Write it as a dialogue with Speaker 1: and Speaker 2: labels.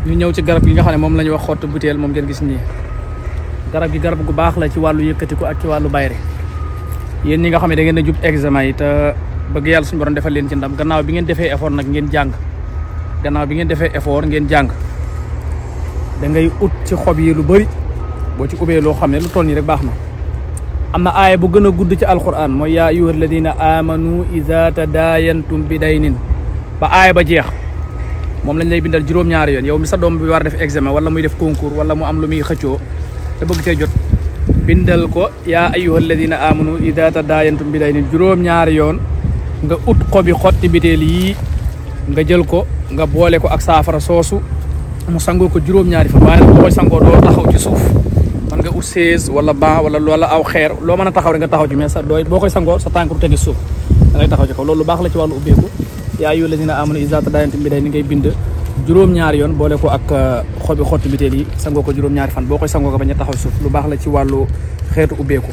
Speaker 1: ñu ñëw ci garab gi nga xam ne moom la ñuy wax xottu butéel moom ngeen gis nii garab gi garab gu baax la ci wàllu yëkkatiku ak ci wàllu bayre yéen ñi nga xam ne da ngeen a jub examen yi te bëgg yàlla suñu borom defal leen ci ndam gannaaw bi ngeen defee effort nag ngeen jàng gannaaw bi ngeen defee effort ngeen jàng da ngay ut ci xob yi lu bëri boo ci ubbee loo xam ne lu toll nii rek baax na am na aaya bu gën a gudd ci alquran mooy yaa ayyuha alladina amanu ida tadaayantum bi daynin ba aaya ba jeex moom lañ lay bindal juróom-ñaari yoon yow mi sa doom bi war a def examen wala muy def concours wala mu am lu muy xëccoo te bëgg cee jot bindal ko yaa ayyuha alladina amanu ida tadaayantum bi daynin juróom-ñaari yoon nga ut xobi xotti biteel yii nga jël ko nga boole ko ak saafara soosu mu sangoo ko juróom-ñaari fan waaye boo koy sangoo doo taxaw ci suuf man nga ut chaise wala banc wala aw xeer loo mën a taxaw rek nga taxaw ci mais sa dooy boo koy sangoo sa tànk du tegi suuf da ngay taxaw ci kaw loolu lu baax la ci wàllu ubbeeku yaa ayyuha alladina amanu iza tadaayantum bi daynin ngay bind juróom-ñaari yoon boole ko ak xobi xotti biteel yi sangoo ko juróom-ñaari fan boo koy sangoo ko bañ a taxaw suuf lu baax la ci wàllu xeetu ubbeeku